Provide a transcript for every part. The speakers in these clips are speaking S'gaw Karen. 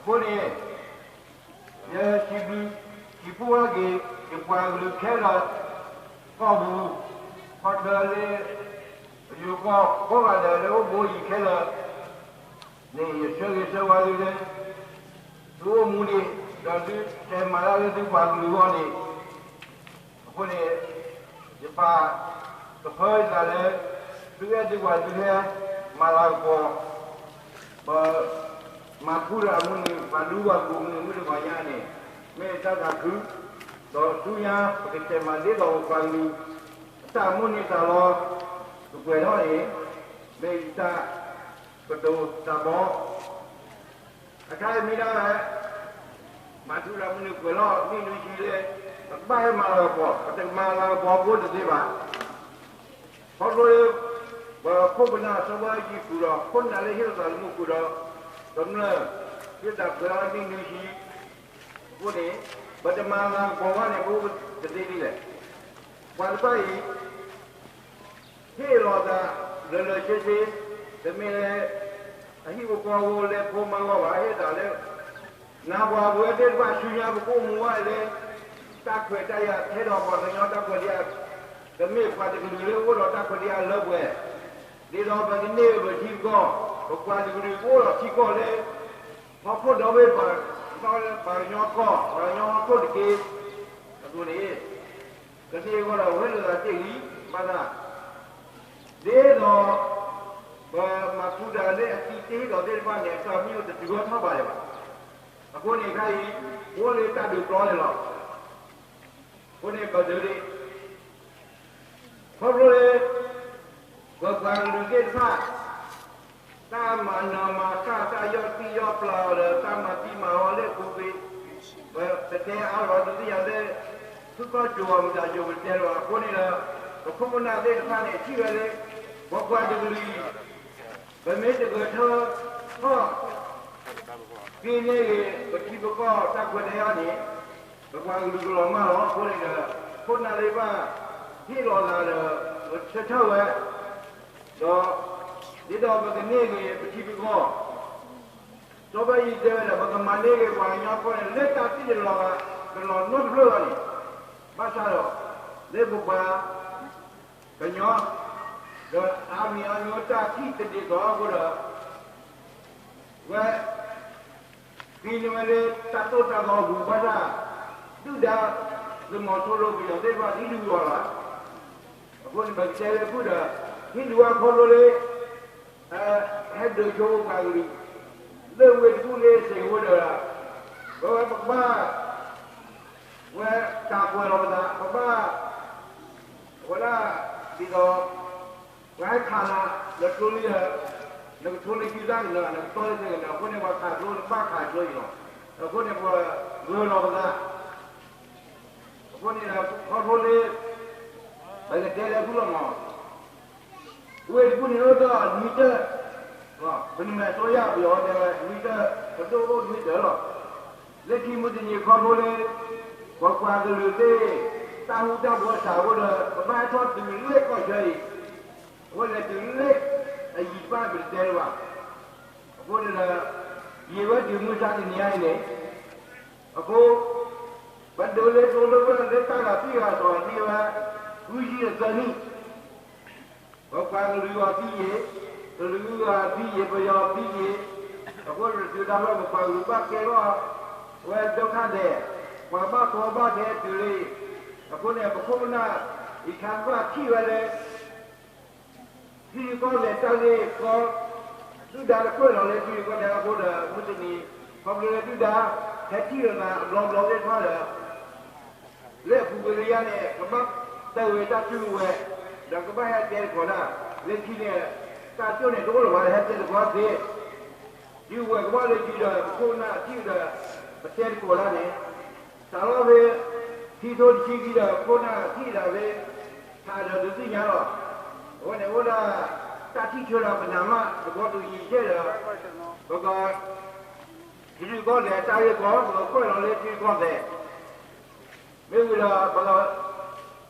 အဃိန့ၣ် ယစံးဘျုးစံးဖှိၣ်ဘၣ်က့ၤ ယပှၤကလုာ်ခဲလၢာ် ကီၢ်ပူၤ ခီၣ်ထၢလၢ ပယိၤကီၢ်ကိးဂၤဒဲးလၢအိၣ်ဘှံးယံၤခဲလၢာ်န့ၣ် ယဆၢဂ့ၤဆၢဝါသုလၢ သုအိၣ်မူဒံး ဒီးသုဆဲးမၤတၢ်လၢသုပှၤကလုာ်အဂီၢ်န့ၣ် အဃိန့ၣ် ယပာ်ကဖၢယသးလၢ သုအဲၣ်သုကွၢ်သုဟဲ မၤလၤကပီၤ ပမၤထူရၤအမုၢ်နံၤ ပှၤဒူပှၤကိးမုၢ်နံၤမုၢ်တဂီၤညါန့ၣ် မ့ၢ်တၢ်သးခု ဒီးဆူညါပကဆဲးမၤဒ်သိးပပှၤကလုာ် အတၢ်အိၣ်မူန့ၢ်သးလီၤ ကပှဲၤထီၣ်န့ၣ် မ့ၢ်ယတၢ်ကတိၤတၢ်ဘီ အခါအံၤမ့ၢ်ဒၣ်ဝဲ မၤထူရၤမုၢ်နံၤပှဲၤထီၣ် နံၣ်နွံဆံလၢ ပကဘၣ်ဟဲမၤလၤကပီၤ ပတမၤလၤကပီၤဖိတသ့ဘၣ်. ခီဖျိလၢ ပခိၣ်ပနၢ်စီၤဘၣ်အူကၠံပူၤဒီး ခိၣ်နၢ်လၢဟ့ၣ်လီၤသးလၢမူခိၣ်ဒီး ကမျၢၢ် ဟ့ၣ်သးပှဲၤထီၣ်နံၣ်နွံဆံ အဃိန့ၣ် ပတမၤလၤကပီၤဘၣ်န့ၣ် ပအိၣ်တသ့ဒ်လဲၣ်. ပှၤတဖၣ်အံၤ ဟ့ၣ်လီၤသး လၢလၢဆ့ဆ့ တမ့ၢ်လၢ အဟံၣ်ဖိဃီဖိလဲၤဖိမၤဂီၢ်ဘၣ် ဟ့ၣ်သးလၢ နၤပှၤပဝဲသ့ၣ်တဖၣ်ဆူညါ ပကအိၣ်မူဘၣ်လၢ တၢ်ခွဲးတၢ်ယာ်ထဲဒီးပှၤကညီတၢ်ခွဲးတၢ်ယာ် တမ့ၢ်ပှၤတကလုာ်လၢအိၣ်ဒီးတၢ်ခွဲးတၢ်ယာ်လၢပှဲၤ ဒ်သိးပကန့ၢ်ပထံပကီၢ် ပပှၤတကလုာ်ကအိၣ်ဒီးထံကီၢ်လၢ ဟီၣ်ခိၣ်ဒီဘ့ၣ်ပှၤ ပှၤကညီကီၢ် ပှၤကညီဟီၣ်ခိၣ်တက့ၢ် အသိးန့ၣ် ကန့ၢ်အဂီၢ်ဒီးဝဲလိာ်သးတ့ၢ်လံ ဘၣ်ဆၣ် ဒ်သိး ပမၤထူရၤလၢအသံတ့ၢ်ဒီးသ့ၣ်တဖၣ်န့ၣ် အတၢ်မ့ၢ်အိၣ်တတုၤထီၣ်ထီၣ်ဘၣ်ဒံးဘၣ်. အဃိန့ၣ်ခါအံၤ အိၣ်လၢတၢ်ဒုးပျီန့ၣ်လီၤ. အဃိန့ၣ်ပဒုးဒ့ၣ် ခီဖျိလၢ ပပှၤကလုာ်သ့ၣ်တဖၣ် တၢ်မၤနၢၤမၤဃၣ် တၢ်ယီၢ်တံၢ်ယီၢ်ပျၢ်အီၤဒီး တၢ်မၤသံမၤဝီလၢအပူၤကွံာ် ပတတဲအါလီၤ ဒုးသ့ၣ်ညါလၢ ဖုကီၢ်ကၠိၤအမတၤယိၤပတဲလီၤ အဃိန့ၣ်ဒီး ပခိၣ်ပနၢ်သ့ၣ်တဖၣ်န့ၣ် ထံၣ်ဝဲလၢ ပပှၤတကလုာ်အံၤ ပမ့ၢ်တဂဲၤထၢထီၣ် က့ၤန့ၢ်ဂ့ၤ ပထံပကီၢ်တၢ်ခွဲးတၢ်ယာ်န့ၣ် ပပှၤကလုာ်ကလီၤမၢ်လီၤ အဃိန့ၣ်ဒီး ခိၣ်နၢ်သ့ၣ်တဖၣ် ဟ့ၣ်လီၤသးဒီး ပဆၢထၢၣ်ဝဲ ဒီး ဒ်သိးပကန့ၢ်ဂ့ၤပထံပကီၢ် စီၤဘၣ်အူကၠံတဲဝဲဒီး ပကမၤန့ၢ်ဂ့ၤပှၤကညီဖိန့ၣ် လၢတၢ်သံတလီၤဂာ် တလီၤနီတဖျၢၣ်လီၤန့ၣ် ဘၣ်ဆၣ်ဒီး လၢပပှၤ ကညီ ဒီးအါမံၤအါမံၤတၢ်ထံၣ်တဒ်သိးအဃိဒီး ဝဲ ဃ့န့ၢ်ဝဲလၢတၢ်သိၣ်တၢ်သီအပူၤဘၣ်ဆၣ် ဒုၣ်ဒါ သုးမီၤစိရိၤပယီၤသ့ၣ်တဖၣ် ဟံးဒုးဝဲလီၤ. အဃိန့ၣ် ပကတဲလၢဖုဒီး ဟံးဒုးဝဲခီဖျိလၢ ဟဲဒုးဆိပှၤကလုာ် လၢဝ့ၢ်တကူၣ်လၢစ့ၤဝဲဒီး ပဝဲပကဘၣ် ဝဲတၢ်ကွဲးလီၤပသး ပဘၣ် အဝဲဒၣ် ဒ်သိး ပှၤဟဲခးနၤ နထိလံ နကထိလံ ဆူသၣ်ကနၢၤ နကတီလံသ့ကနၢၤ အဃိန့ၣ် ပှၤခးကျိ နဘၣ်ခးကျိအံၤလီၤ. အဃိန့ၣ် ပှၤဂၢၤလီၤပသး အဃိန့ၣ်ဒီး ခီဖျိလၢ ပကတဲလၢဖုလီၤမး ဝ့ၢ်တကူၣ်န့ၣ်အိၣ်ဒီးနွံတၢၢ်, ပနမဲာ်အစိုးရ ပယီၤတဲဝဲနွံတၢၢ် ပဒိၣ်အိၣ်နွံတၢၢ်လီၤ. လၢခံမုၢ်တနံၤခီဖျိလၢ ပပှၤကလုာ်သ့ၣ် တၢ်ဟူတၢ်ဘှီစှၤအဃိဒီး ပဘၣ်ဟဲထီၣ်တုၤလၢကီၢ်ဆၢအံၤ, အဝဲလဲၤတုၤလၢအယံၤတဖၣ်ပတတဲလၢၤဘၣ်. အဃိန့ၣ်ဒီး ယံာ်ဝဲတုၤမုၢ်ဆါတနံၤညါအံၤန့ၣ် အဃိ ပဒိးလၢသိလၢဝဲလၢတၢ်ဂၤသံဂၤစီၤန့ၢ်ဝဲ ဃုဆံအသၢနံၣ် ပပှၤကလုာ်အီၤသံယံာ်, ကလုာ်ဂၤသံယံာ်, ပယီၤသံယံာ်, အဃိတတုၤတၢ်လီၢ် ပပှၤကလုာ်ဘၣ်ကဲထီၣ်ဝဲဒုက္ခသည်, ပှၤဘၣ်ကီဘၣ်ခဲတုၤလံ, အဃိန့ၣ် ပခိၣ်ပနၢ် အံၤခါဘၣ်ထံၣ်ဝဲလၢ ထံကီၢ်လဲၤတၢ်ဂ့ၢ်ကီ ဒုၣ်ဒါတကွဲၢ်လီၤလၢထံကီၢ်ထဲအဃိဒီး မုၢ်တနံၤ ခီဖျိလၢဒုၣ်ဒါ ဟဲထံၣ်လိာ်သးအဘျီဘျီသ့ၣ်တဖၣ်ဒီး လၢအပူၤကွံာ်လၢယၤန့ၣ် ကဘၣ်တဲဝဲတၢ်စုကဝဲၤ ဒီးကဘၣ်ဟဲတဲသကိးတၢ် လၢခံန့ၣ် တၢ်ကၠိၣ်န့ၣ် တအိၣ်လၢၤဘၣ် ဟဲတဲသကိးသ့ စုကဝဲၤကဘၣ်လၢခံဒီး ပခိၣ်ပနၢ်ထံၣ်ဒီး ပတဲသကိးတၢ်န့ၣ် စးထီၣ်ဖဲ ခံထိတဆံခံဒီး ခိၣ်နၢ်ထံၣ်ဒၣ်ဖဲ ထးဒီးဒုးသ့ၣ်ညါလီၤ. အဝဲန့ၣ်အိၣ်ဒၣ် တၢ်ထံၣ်ဆၢဒီးပနးမး သကိးတူၢ်ယံၤကဲဒီး ပက ထံရူၢ်ကီၢ်သဲးတၢ်ဂ့ၢ်ကီ ပကကွဲးလီၤလၢထံရူၢ်ကီၢ်သဲး မ့ၢ်ဝံၤဒီး ပက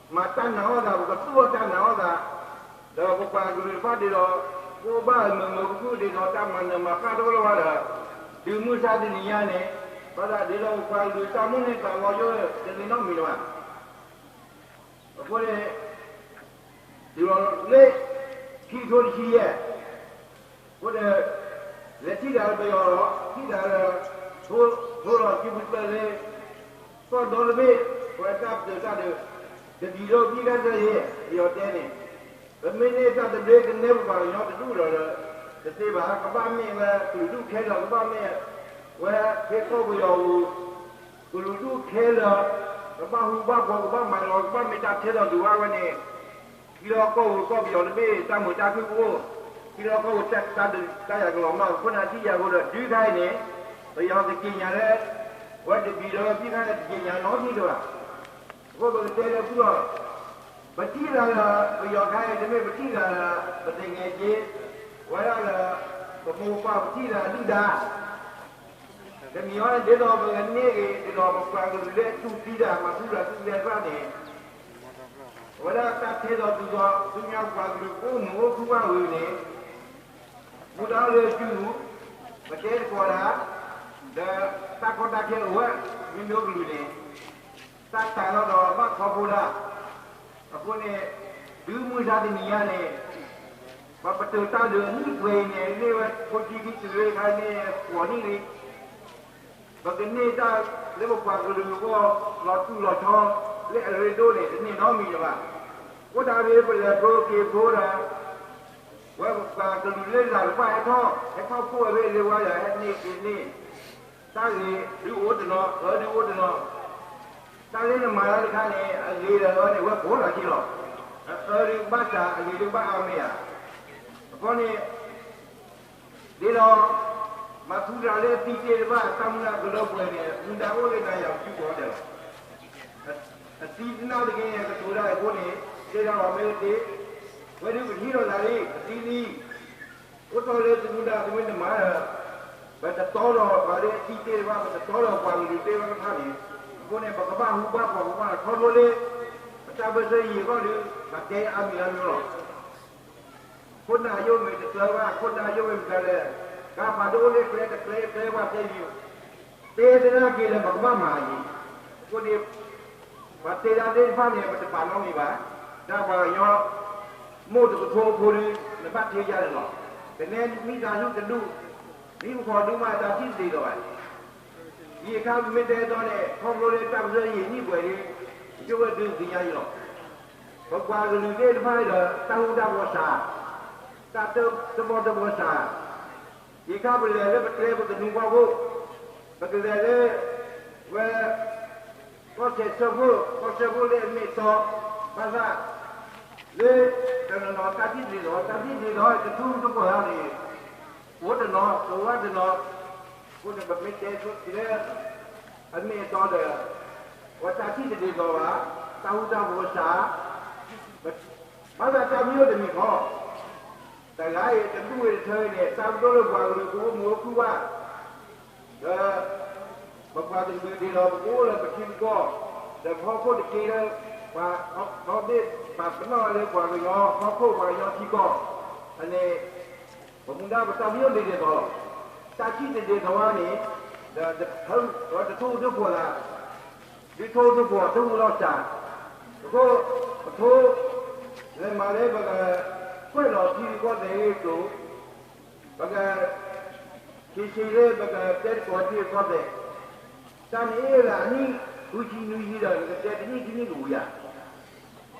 မၤတၢ်နာ်အီၣ်သး ပကသူၣ်အီၣ်တၢ်နာ်အီၣ်သး ဒီးပပှၤကလုာ်တဖၣ်ဒ်သိး ကအိၣ်ဘၣ်မုာ်မုာ်ခုၣ်ခုၣ်ဒ်သိး တၢ်မၤနၢၤမၤဃၣ်တအိၣ်လၢၤဘၣ်ဒီး တုၤမုၢ်ဆါတနံၤညါန့ၣ်, ဘၣ်ဆၣ်ဒ်သိးပပှၤကလုာ်တၢ်မိၣ်န့ၢ်သးလီၤယိၣ် တန့ၢ်နီတမံၤလၢၤဘၣ်. အဃိန့ၣ် တုၤလီၤလၢ ခံကထိတဆံယဲၢ်, အဃိန့ၣ် လဲၤထံၣ်တၢ်လၢပယီၤလီၤ, ထံၣ်တၢ်လၢ ထိလီၤစုပူၤတဖျၢၣ်လၢ ကီၢ်ဒီတဘ့ၣ်, ပဝဲတၢ်ပတုာ်တၢ်ဒုး တဘံၤဒီး ပံကစၢ်ယဲၢ် ပယီၤတဲန့ၣ်, ပမ့ၢ်န့ၢ်တၢ်သဘျ့ကနဲပပှၤကညီတဒူၣ်ဒီး တသ့ဘၣ်, ကဘၣ်မ့ၢ်ဝဲကလုာ်ဒူၣ်ခဲလၢာ်, ကဘၣ်မ့ၢ်ဝဲဖဲကီၢ်ပယီၤပူၤ ကလုာ်ဒူၣ်ခဲလၢာ်, ကဘၣ်ဟူဘၣ်ဖီ ကဘၣ်မၤလီၤ, ကဘၣ်မ့ၢ်တၢ်ထဲသိးတုၤဝဲဝဲန့ၣ်, ထံလီၢ်ကီၢ်ပူၤကီၢ်ပယီၤတဘ့ၣ် တၢ်မုာ်တၢ်ခုၣ်ကအိၣ်, ထံလီၢ်ကီၢ်ပူၤတၢ်ဒုးတၢ်ယၤကလီၤမၢ်, ခိၣ်နၢ်ထံၣ်ယၤအဃိဒီး ဒုးခါအံၤန့ၣ် ပယီၤကကြေညာလၢ ဝဲတဘံၤဒီး ပံခါန့ၣ် တကြေညာနီတမံၤလၢၤဘၣ်. အဃိပကတဲလၢပူၤလီၤ, ပထံၣ်လၢ ပယီၤခါအံၤ တမ့ၢ်ပထံၣ်လၢ ပသ့ၣ်ငဲၤက့ၤ ဝဲဒၣ်လၢ ပမိၢ်ပပၢ် ပထံၣ်လၢအဒုၣ်ဒါ တမံၤအံၤ ဒ်သိးပကန့ၢ်ဂ့ၤ ဒ်သိးပပှၤကလုာ်လၢအတူၢ်သံတၢ် မၤထူရၤသံတၢ်တဖၣ်န့ၣ်, အဝဲဒၣ်တၢ်ထဲသိးတုၤသိး ဆူညါပပှၤကလုာ်ကအိၣ်မုာ်အိၣ်ခုၣ်ဘၣ်ဝံၤန့ၣ်, မူဒါအိၣ်လၢစုပူၤ, ပတဲသကိးတၢ်, ဒီးတၢ်ကီတၢ်ခဲအိၣ်ဝဲ မ့မ့ၢ်ကလုာ်န့ၣ် တၢ်တၢ်လီၤဒီးဘၣ်ခီဖိတၢ်, အဃိန့ၣ် တုၤမုၢ်ဆါတနံၤညါန့ၣ် ပှၤပတုာ်တၢ်ဒုးအနံၣ်ပှဲၤအံၤန့ၣ် မ့ၢ်ဝဲဖိဆံခံတုၤလၢခါန့ၣ် ဃိးနံၣ်လံ, ပကန့ၢ်တၢ်လၢပပှၤကလုာ်အဂီၢ် လီၤတူၢ်လီၤဆီ လၢအရ့ဒိၣ်န့ၣ် တန့ၢ်နီတမံၤလၢၤဘၣ်. အဃိသတးဒီး ပလဲၤပျိက့ၤဖိဒီး ဝဲပပှၤကလုာ်လၢလၢ်တဖၣ်ဟဲထီၣ်, ဟဲထီၣ်ဖှိၣ်ဝဲဖဲလၢဝါယၤ ဟဲန့ၢ်က့ၤန့ၢ် တၢ်ဂ့ၤဒုးအိၣ်တနီၤ, အၢဒုးအိၣ်တနီၤ, တၢ်လၢနမၤတၢ်တခါန့၁ၣ် အဂ့ၤဒီးအၢန့ၣ် ဝဲကိးလီၤက့ၤလီၤ. အၢဒုးဘၣ်စး အဂ့ၤဒုးဘၣ်အါမ့ၢ်ဧါ. အဃိန့ၣ် ဒ်သိး မၤထူရၤလၢအသံတ့ၢ်တဖၣ် တၢ်မူဒါကလၢပှဲၤန့ၣ် မူဒါအိၣ်လၢနၤယၤပစုကိးဂၤဒဲးလီၤ. အသံတနာ်တဂ့ၤန့ၣ် ကတိၤတၢ်အဃိန့ၣ် တဲဒၣ်ဝဲမ့ၢ်တ့ၢ်, ဝဲဒုးပထံၣ်လိာ်သးလံ ပသံလံ, အိၣ်ထီၣ်လၢသုမူဒါသုမ့ၢ်တမၤဒီး ပတတီဒီးပှၤလၢအသံတ့ၢ်တဖၣ် ပတတီဒီးပှၤကလုာ်သ့ၣ်တဖၣ်န့ၣ်, အဃိန့ၣ် ပကဘၣ်ဟူဘၣ်ဖီၣ် ပကဘၣ်ထီဘိလၢ ပတၢ်ဘၢၣ်စၢၤယံၤအဂီၢ်ဒီး ပတဲအါမံၤအါမံၤလီၤ. ခိၣ်နၢ်ယိၣ်မ့ၢ်တကျၢၤဘၣ်, ခိၣ်နၢ်ယိၣ်မ့ၢ်မတၤလဲၣ်, ကါဖးဒိၣ်အိၣ်လၢကျဲတကျဲကျဲဘၣ်တဲယံၤ, တဲသနာ်က့လၢပကဘၣ်မၤအံၤ, အဃိန့ၣ် ပှၤတဲဒၣ်သ့ၣ်တဖၣ်န့ၣ် ပတပာ်နီတမံၤဘၣ်, တၢ်ပှၤကညီ မိၢ်တကထိဖိဒုး နဘၣ်ထံၣ်ယါန့ၣ်လီၤ. ကနဲမံသးဒူၣ်တဒူၣ်, မံပခီၣ်ဒူၣ်မးတၢ်ထံၣ်တဒ်သိးဘၣ်. ယံာ်ခါပမ့ၢ်တဲတီန့ၣ် ခီဖျိလၢတၢ်ပၢၢ်ဆၢယံာ်နံၣ်ပှဲၤလံ, ယိၣ်ဝဲဒုးသ့ၣ်ညါယံၤလီၤ. ပပှၤကလုာ်သ့ၣ်တဖၣ်ဒီး တၢ်ဟူတၢ်ဂဲၤစှၤ, တၢ်တၢၣ်တဘီတဘီစှၤ, ယံာ်ခါပလဲၤလၢပကျဲပကနူၤဖီခိၣ်, ပကလဲၤလၢ ဝဲ ကီၢ်စဲၣ်ဆၢဖှိၣ်, ကီၢ်စဲၣ်ဖှိၣ်လၢအမ့ၢ်အတီ, ဘၣ်ဆၣ် လၢတနီၤနီၤတၢ်ထံၣ်တဒ်သိး, တၢ်ထံၣ်တဒ်သိး တထူတပှီၢ်လၢန့ၣ်, အိၣ်တနီၤ ကဝၢ်တနီၤ, အဃိန့ၣ် ပမ့ၢ်တဲဆိလၢ အမ့ၢ်အတီဒီး ပတၢ်ထံၣ်တဒ်သိးဘၣ်, တၢ်ဟူတၢ်ဂဲၤစှၤ, ဘၣ်ဆၣ်တၢ်မ့ၢ်အိၣ်တမံၤဃီ တဂၤအံၤ တဒူၣ်ဝဲတထၢအံၤန့ၣ် တၢ်ကတိၤလၢပှၤကလုာ်ကအိၣ်မုာ်အိၣ်ခုၣ်ဘၣ်, ဒီး ပပှၤတကလုာ်ဒ်သိး ပကအိၣ်လၢပထံပကီၢ်, ဒီးဖီခိၣ်တက့ၢ်လၢ ပှၤ ထီဘ့ၣ်ပာ်ပနီၣ်လၢပှၤကညီ ဖီခိၣ်ပှၤကညီထံကီၢ်, အန့ၣ် ပမူဒါပတၢ်မ့ၢ်အိၣ်တဒ်သိးလီၤ. တၢ်ထံၣ်တဒ်သိးဝဲန့ၣ် ဒီး တထူတဖိးသး ဒ်ထူတဖိး တဟူလီၤစှၤ, အဃိ ပထူ လဲၤမၤလၢပက ကွဲးလီၤထံရူၢ်ကီၢ်သဲးအဂ့ၢ်အကျိၤ, ပက ဆံးဆံးလၢပကတဲသကိးထံရူၢ်ကီၢ်သဲး, တၢ်မ့ၢ်အ့ၣ်လၢအနံၣ် ဃုဆံနွံဆံဒီး နကတဲတနံၣ်တနံၣ်ကဝံၤဧါ.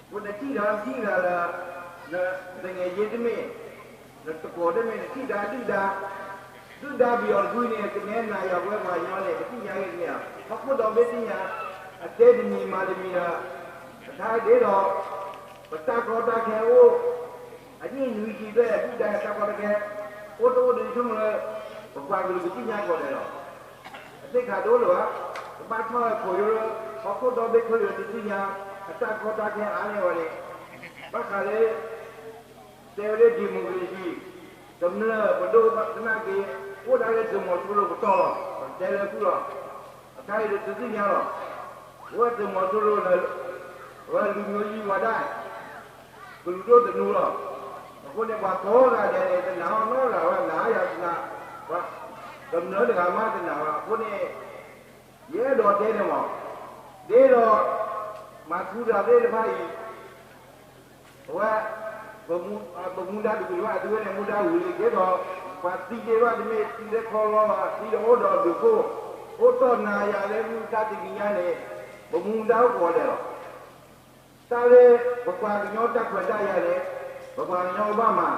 ပနထံၣ်ဒီးထံၣ်ဂၤလၢ နသငဲးယ့တမ့ၢ် နတကိးတမ့ၢ် နထံၣ်ဒါဒုၣ်ဒါ, ဒုၣ်ဒါပယီၤတဖုန့ၣ် ကနဲနၤယၤပဝဲပှၤကညီန့ၣ် ပသ့ၣ်ညါဂ့ၤတမ့ၢ်ဧါ. ဟီၣ်ခိၣ်ဒီဘ့ၣ်သ့ၣ်ညါ, အတဲတမံၤမၤတမံၤဒီး ပထါဒ့ဒီး ပတၢ်ကီတၢ်ခဲအိၣ် အနံၣ်နွံဆံဘျဲၣ် ဒုၣ်ဒါတၢ်ကီတၢ်ခဲ အိၣ်တအိၣ်ဒုးဆိကမိၣ်လၢ ပပှၤကလုာ်ကသ့ၣ်ညါကီးဒဲးလီၤ. အသ့ၣ်ခါဒိၣ်လၢၤဘၣ်, ကဘၣ်ထီၣ်ခိၣ်ယိလၢ ဟီၣ်ခိၣ်ဒီဘ့ၣ်ခိၣ်ယိတသ့ၣ်ညါ အတၢ်ကီတၢ်ခဲအါန့ၢ်ဝဲန့ၣ်, ဘၣ်ဃးလၢ တဲဝဲလၢ democracy ကမျၢၢ်ပဒိၣ်သနာ်က့ အိၣ်ဒၣ်လၢသုးမီၤစိရိၤပတီၢ်လီၤ. ပတဲလၢခုလီၤ. အခါအံၤဒီးသုသ့ၣ်ညါလီၤ. အဝဲသုးမီၤစိရိၤလၢ အဝဲလူမျိုးကြီးဝါဒ ကလုာ်ဒိၣ်တနူလီၤ. အဃိန့ၣ် ပှၤကိးဂၤဒဲးန့ၣ် တနာ်အီၤနီတဂၤဝဲ နာ်ယၤတနာ် ပှၤ ကမျၢၢ်တဂၤမးတနာ်ဘၣ်အဃိန့ၣ်, ယအဲၣ်ဒိးတဲန့ၣ်မး, ဒ်သိး မၤထူရၤသ့ၣ်တဖၣ်အံၤ, အဝဲ ပမူဒါတဝံၤဘၣ်, တုၤဝဲန့ၣ်မူဒါဝံၤလံ, ဒ်သိး ပှၤသံဒ့ဘၣ်တမ့ၢ်သံလၢခီလီဘၣ်, သံဒီးအိၣ်ဒီးဒုးကိၢ်, အိၣ်တီၢ်နၤယၤလၢမူဒါတနံၤညါန့ၣ်, ပမူဒါအိၣ်ကိးဂၤဒဲးလီၤ. တၢ်လၢ ပပှၤကညီတၢ်ခွဲးတၢ်ယာ်န့ၣ်, ပပှၤကညီဘၣ်မၤ,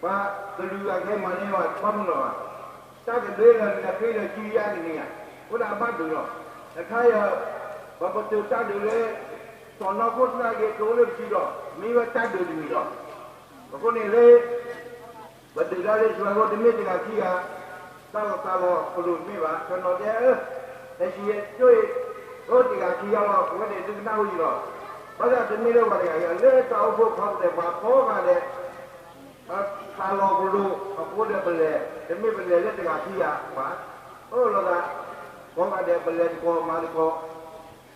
ပှၤကလုာ်အဂၤမၤန့ၢ်ဘၣ်တခီမုၢ်လီၤဘၣ်. တၢ်ကဒုးလၢနဃ့ဒီးစုယါကန့ၢ်ဧါ, အဃိဒၣ်ဘၣ်ဒုးလီၤ. တခါအံၤ ပပတုာ်တၢ်ဒုးလၢ စီၤနီၢ်ခိၣ်သနာ်က့ ကအိၣ်လၢပစုဒီး မ့ၢ်ဝဲတၢ်ဒုးတမံၤလီၤ. အဃိန့ၣ်လၢ ပဒုးတၢ်လၢယွၤအဃိ တမ့ၢ်တဂၤခံဂၤ, တၢ်လီၤသးလီၤပလိာ်တမ့ၢ်ဘၣ်, တနီၤတဲ အၢ, ဟဲဆံယဲၢ်ကၠိအံၤ, အိၣ်တဂၤခံဂၤလီၤ, အဝဲန့ၣ်သုကနၣ်ဟူယံၤလီၤ. ဘၣ်ဆၣ်တမ့ၢ်လၢပှၤတဂၤအံၤ, လၢတၢ်အိၣ်ဖှိၣ်ဖီတလဲၤပှၤကိးဂၤဒဲး သးလီၤပလိာ်အဃိဒီးပလဲၤ, တမ့ၢ်ပလဲၤလၢတဂၤခံဂၤဘၣ်, အိၣ်လီၤသး, ကိးဂၤဒဲးပလဲၤတကီၢ်မၤတကီၢ်,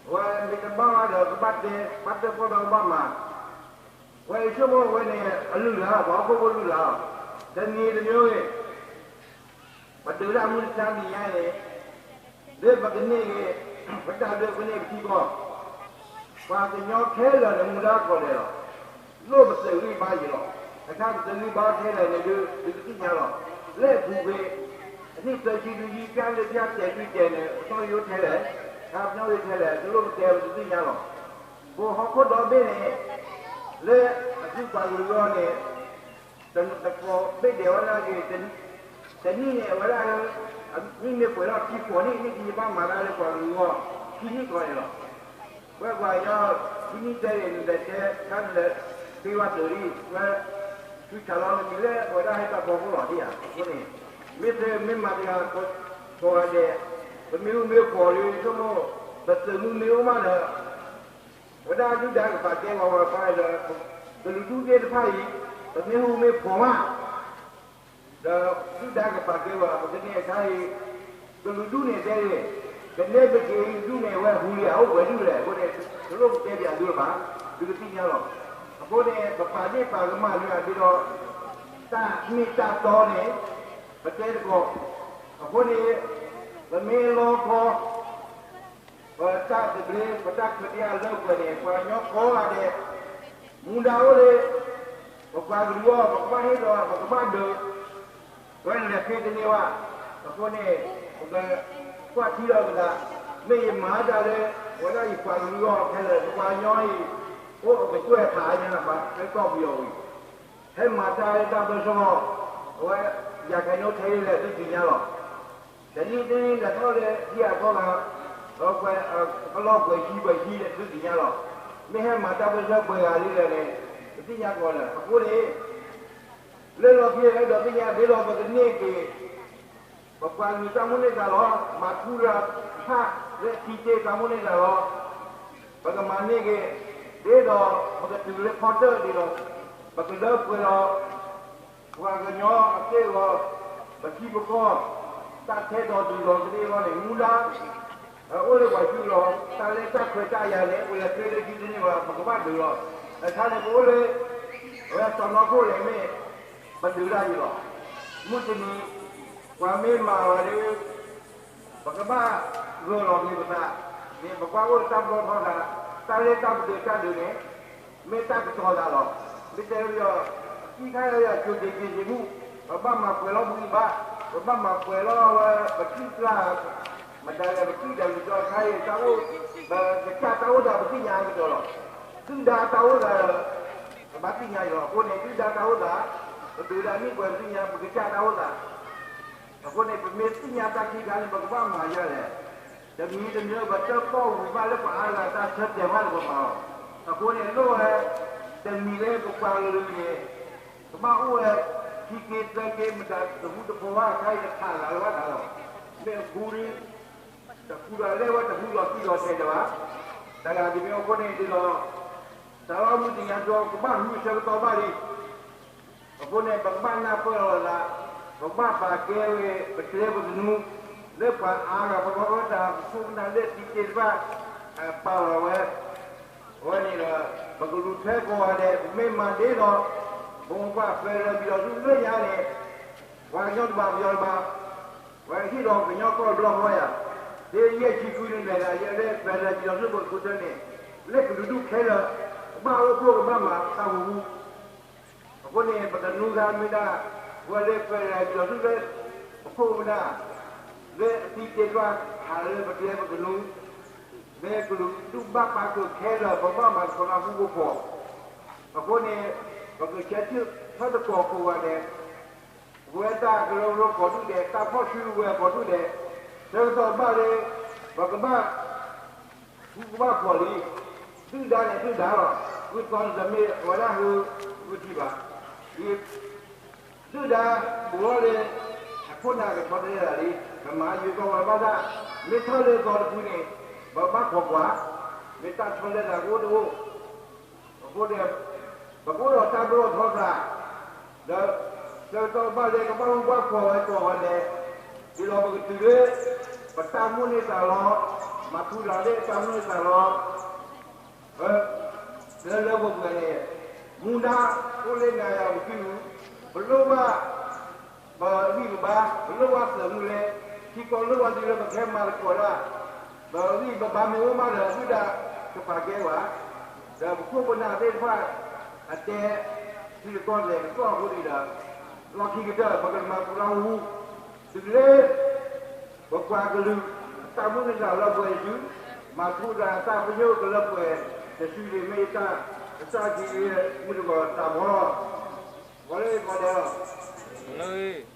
အဝဲမ့ၢ်တဘၣ်ဘၣ်ဒီးကဘၣ်တဲ, ဘၣ်တဲပီၣ်ဒီးကဘၣ်မၤ ဝဲဆိကမိၣ်ဝဲန့ၣ် အလုၢ်လၢ်, ပှၤဟီၣ်ခိၣ်ဖိလုၢ်လၢ်လီၤ. တနံၤတမံၤဂ့ၤ, ပဒုးတၢ်မုၢ်ဆါတနံၤညါန့ၣ်, လၢပကန့ၢ်ဂ့ၤ, ပတၢ်ဒုးကန့ၢ်ပထံကီၢ်, ပှၤကညီခဲလၢာ်န့ၣ်မူဒါကိးဂၤဒဲးလီၤ. လိၣ်ပသုးဂံၢ်ဘါယံၤလီၤ. တခါပသုးဂံၢ်ဘါခဲလၢာ်န့ၣ်ဒုး သုကသ့ၣ်ညါလီၤ. လၢအပူၤကွံာ်, အနံၣ်သၢဆံလွံၢ်ဆံ ပျၢ်လၢပျၢ်တဲာ်ကွံာ်တဲာ်န့ၣ် ပနီၣ်ဂံၢ်အိၣ်ထဲလဲၣ်, တၢ်ပနီၣ်ဂံၢ်ထဲလဲၣ်, တလိၣ်ပတဲပသုသ့ၣ်ညါလီၤ. ပဟီၣ်ခိၣ်ဒီဘ့ၣ်န့ၣ်, လၢအသုပှၤကလုာ်အဂီၢ်န့ၣ်, တကိးဘ့ၣ်ဒဲးဝဲဒၣ်က့ၤ, တနံၣ်န့ၣ် အဝဲဒၣ်, မ့မ့ၢ်ပှဲၤထီၣ်ခံဃိးနံၣ်, နံၣ်ခံဘၣ်မၤတၢ်လၢပှၤကလုာ်အဂီၢ်, ခံနံၣ်ဃိးန့ၣ်လီၤ. ဝဲပှၤကညီ, ခံနံၣ်တဲန့ၣ် နလဲၤတဲ, တၢ်နလဲၤ, ဃ့ဝဲသုးလံ, ဝဲ, သုဆးလီၤနမံၤလၢပဝဲဒၣ်ဟဲတၢ်ဖီခိၣ်လီၤဒ်ဧါ. အဃိန့ၣ်, မ့ၢ်သုမ့ၢ်မၤတဂၤ, ကိးဂၤဒဲး, ပမ့ၢ်ဟူးမ့ၢ်ဖှီၣ်လံဆိကမိၣ်, ပသုးမုၢ်မ့ၢ်အိၣ်မးဒီး ဝဲဒၣ်ဒုၣ်ဒါကပာ်ကဲပှၤဝဲပှၤဒီး, ကလုာ်ဒူၣ်သ့ၣ်တဖၣ်အံၤ, ပမ့ၢ်ဟူးမ့ၢ်ဖှီၣ်မး, ဒီးဒုၣ်ဒါကပာ်ကဲပှၤ ပကန့ၢ်အခါအံၤ, ကလုာ်ဒူၣ်န့ၣ်တဲန့ၣ်, ကနဲပက့ၤဒူၣ်န့ၣ် အဝဲဟူးလံဧါ အိၣ်ပှဲၤဒူၣ်လဲၣ်, အဃိန့ၣ်, တလိၣ်ပတဲပျးဒုးလၢၤဘၣ်, ဒုးကသ့ၣ်ညါလီၤ. အဃိန့ၣ် ပပာ်န့ၢ်ပာ်ကမၣ်နုၤဒ်ဒီး, တၢ်မ့ၢ်တၢ်တီန့ၣ်, ပတဲသကိး, အဃိန့ၣ်, ပမ့ၢ်လီၤကီ ပတၢ်သဘျ့ ပတၢ်ခွဲးတၢ်ယာ်လၢပှဲၤန့ၣ် ပှၤကညီကိးဂၤဒဲး, မူဒါအိၣ်လၢ, ပပှၤကလုာ်အဂီၢ် ပကဘၣ်ဟ့ၣ်ဒီး ပကဘၣ်ဒုး, ပဝဲလဲၤဃ့တန့ၢ်ဘၣ်, အဃိန့ၣ်, ပကကွၢ်ထံလီၤပသး, မ့ၢ်ယမၤတၢ်လၢ, ပဝဲဒၣ်ယပှၤကလုာ်အဂီၢ်ခဲလၢာ် ပပှၤကညီအံၤ, အိၣ်အကကွဲၢ်ဖးညါဘၣ် လၢကီၢ်ပယီၤဝံၤ ဟဲမၤတၢ်လၢတၢ်ပၢဆှၢအဂီၢ်, အဝဲ, ယၤခဲန့ၣ်အိၣ်ထဲလဲၣ်သုသ့ၣ်ညါလီၤ. တနံၣ်တနံၣ်လဲၤထီၣ်လၢဟံၣ်အသီဂၤ, ဒီးပှဲၤ, ကလီၤပှဲၤဟံၣ်ပှဲၤဟံၣ်သုသ့ၣ်ညါလီၤ. မ့ၢ်ဟဲမၤတၢ်ပၢဆှၢပှဲၤဂၤလံလဲၣ်န့ၣ်, ပသ့ၣ်ညါကီးလၢၤ အဃိန့ၣ် လၢလီၢ်ခံအဲၣ်ဒိးသ့ၣ်ညါဒ်သိးပကန့ၢ်က့ၤ, ပပှၤကလုာ်တၢ်မိၣ်န့ၢ်သးလီၤ, မၤထူရၤဖးလၢထံတ့ၢ်တၢ်မိၣ်န့ၢ်သးလီၤ, ပကမၤန့ၢ်က့ၤ, ဒ်သိးပကတုၤလၢဖီတၢၣ်ဒ်သိး, ပကလၢပှဲၤလီၤ ပှၤကညီအက့ၢ်အဂီၤ, ပထံပကီၢ်, တၢ်ထဲဒီးတုၤလီၤကသ့အဂီၢ်န့ၣ် မူဒါ, အိၣ်လၢပှၤစုလီၤ, တၢ်လၢတၢ်ခွဲးတၢ်ယာ်န့ၣ် ပလဲၤဃ့လၢခံတန့ၢ်ဘၣ် ပကဘၣ်ဒုးလီၤ. အခါန့ၣ်ပအိၣ်လၢ, အဝဲစီၤနီၢ်ခိၣ်လဲၣ်မ့ၢ်, ပဒုးတၢ်အံၤလီၤ. မုၢ်တနံၤ, ပှၤမ့ၢ်မၤဝဲဒီး ပကဘၣ်ဂၢၢ်လီၤက့ၤပသး, မ့ၢ်ပကွၢ်အိၣ်တၢ်ပလီၢ်ထီသး, တၢ်လၢတၢ်ပဒုးတၢ်ဒုးန့ၣ်, မ့ၢ်တၢ်ကတီၤသးလီၤ. မ့ၢ်တဲလၢယီၤ, ခံခါယီၤယၤ ကြိုတင်ပြင်ဆင်မှု, ပဘၣ်မၤပှဲၤလီၤမူဘၣ်, ပဘၣ်မၤပှဲၤလီၤဝဲ ပထံၣ်ကျါ, မတၤလဲၣ် ပထံၣ်တၢ်လူၢ်ကီၢ်ခါအံၤ တၢ်အိၣ်, ပကစၢ်တၢ်အိၣ်သးပသ့ၣ်ညါကတီၤလီၤ. ဒုၣ်ဒါတၢ်အိၣ်သးဒီး, ပဘၣ်သ့ၣ်ညါအီၤလီၤ. အဃိန့ၣ် ဒုၣ်ဒါတၢ်အိၣ်သး, ပဒုးတၢ်မ့ၢ်ပှဲၤပသ့ၣ်ညါ ပကစၢ်တၢ်အိၣ်သး အဃိန့ၣ် ပမ့ၢ်သ့ၣ်ညါတၢ်ခံခါန့ၣ် ပကဘၣ်မၤယါလဲၣ်. တမံၤတမံၤ ပတၢၣ်ပီၣ်ဝံၤဘၣ်လၢပအါဂၤတၢ်ဆၢတဲာ်ဘၣ်လၢပမၤအီၤ, အဃိန့ၣ် လိၣ်ဝဲ, တမံၤလၢပပှၤကလုာ်န့ၣ်, ကဘၣ်အိၣ်ဝဲ, ခံက့သၢက့ မတၤတဟူတဖိးဘၣ် ခဲအံၤတထးဂၤလၢၤဘၣ်တၢ်လီၤ. မ့ၢ်အဃိဒီး, တဃူဒီးလဲၢ်ဝဲတဟူလီၤတံၢ်လီၤဆဲးလၢၤဘၣ်. တဂၤတမံၤအဃိန့ၣ်ဒ်သိး, တၢ်လီၢ်မုၢ်တနံၤညါဒီး ကဘၣ်မုၢ်ဆၢကတီၢ်ဘၣ်လံ အဃိန့ၣ် ပကဘၣ်နၢ်ပၢၢ်လီၤသး, ပကဘၣ်ပာ်ကဲဝဲ ပကျဲပကနူ, လၢပှၤအါဂၤ ပှၤဖီခိၣ်တၢ် ပခိၣ်ပနၢ်လၢတံၤသ့ၣ်တဖၣ်, ပာ်လီၤဝဲ, အဝဲန့ၣ်ဒီး, ပကလူၤထွဲကိးဂၤဒဲး ပမ့ၢ်မၤဒ်သိး, ပမိၢ်ပှၢ် federal ပယီၤသုးလၢညါန့ၣ်, ပှၤကညီတဘၣ်ပယီၤတဘၣ် ဝဲဟ့ၣ်လီၤကညီကီၢ်တဘျီဃီယၤ, လၢယဲၢ်ဆံဃုနံၣ်န့ၣ် ယဲလၢ federal စံးလီၤစုပူၤခိၣ်တၢန့ၣ်, လၢကလုာ်ဒူၣ်ခဲလၢာ် ကဘၣ်အိၣ်ဖှိၣ်ကဘၣ်မၤတၢ်ဟူးဟူး. အဃိန့ၣ် ပကနူခါမ့ၢ်ဒၣ် ဝဲလၢ federal စံးလီၤစုလၢ ပခိၣ်ပနၢ် လၢအသံတ့ၢ်ကွၢ် ဟးလၢပကျဲပကနူ လၢကလုာ်ဒူၣ်ဘၣ်ပာ်ကၢၣ်ခဲလၢာ် ပဘၣ်မၤကဖီလာ်ဟူဖိဖီ အဃိန့ၣ် ပကဆဲးထၢၣ်ထီၣ်သကိးကိးဂၤဒဲး, ပဝဲတၢ်ကရၢကရိကိးဒူၣ်ဒဲး တၢ်ဖီၣ်ဆူဝဲကိးဒူၣ်ဒဲး, ဆၢကတီၢ်ဘၣ်လၢ ပကဘၣ် ဟူကဘၣ်ဖီၣ်လံ, ဒုၣ်ဒါန့ၣ်ဒုၣ်ဒါလီၤ, ဝံသီတမ့ၢ်ဝဲဒၣ်ဟၢဝံထံဘၣ်. ဒုၣ်ဒါဘူးထီၣ်လၢ အခိၣ်နၢ်ကဆီတလဲသးလံ, ကမၤယုာ်ကီးဝဲဘၣ်ဆၣ်, မ့ၢ်ထီၣ်လၢသီတဖုန့ၣ် ပဘၣ်ခိးကွၢ်, မ့ၢ်တၢ်ဆီတလဲသးကအိၣ်တအိၣ် အဃိန့ၣ် ပကအိၣ်ဒီးတၢ်ပလီၢ်ထီသး, ဒီး ဆၢကတီၢ်ဘၣ်လၢကဘၣ်ဟူဘၣ်ဖီၣ်ဝဲကိးဂၤဒဲး, ဒ်သိးပကတုၤလၢ ပတၢ်မိၣ်န့ၢ်သးလီ, မၤထူရၤလၢတၢ်မိၣ်န့ၢ်သးလီ, လၢလၢပှဲၤပှဲၤန့ၣ်, မူဒါအိၣ်လၢနၤယၤပစုပူၤ, ပလိၣ်ဘၣ် ပဂံၢ်ပဘါ, ပလိၣ်ဘၣ်သးမုၢ်လဲ, ထံကီၢ်လိၣ်ဘၣ်သုလၢပကဟဲမၤသကိးတၢ်, ပဂံၢ်ပဘါမ့ၢ်အိၣ်မးဒီး ဒုၣ်ဒါကပာ်ကဲပှၤ, ဒီးပခိၣ်ပနၢ်သ့ၣ်တဖၣ် အတဲ ထံကီၢ်လဲၤကစီၣ်အဃိန့ၣ်ဒီး, လီၢ်ခံကတၢၢ် ပကမၤပူၤလၢဟူ, တုၤလၢ ပပှၤကလုာ် တၢ်မိၣ်န့ၢ်သးလၢပှဲၤတစု, မၤထူရၤတၢ်ပညိၣ်ကလၢပှဲၤတစုန့ၣ်မ့ၢ်တၢ် ကစၢ်ခရံာ်မုၢ်တဂီၤတၢ်ဘီလီၤ. ပှၤလၢပှၤဒဲးလီၤ.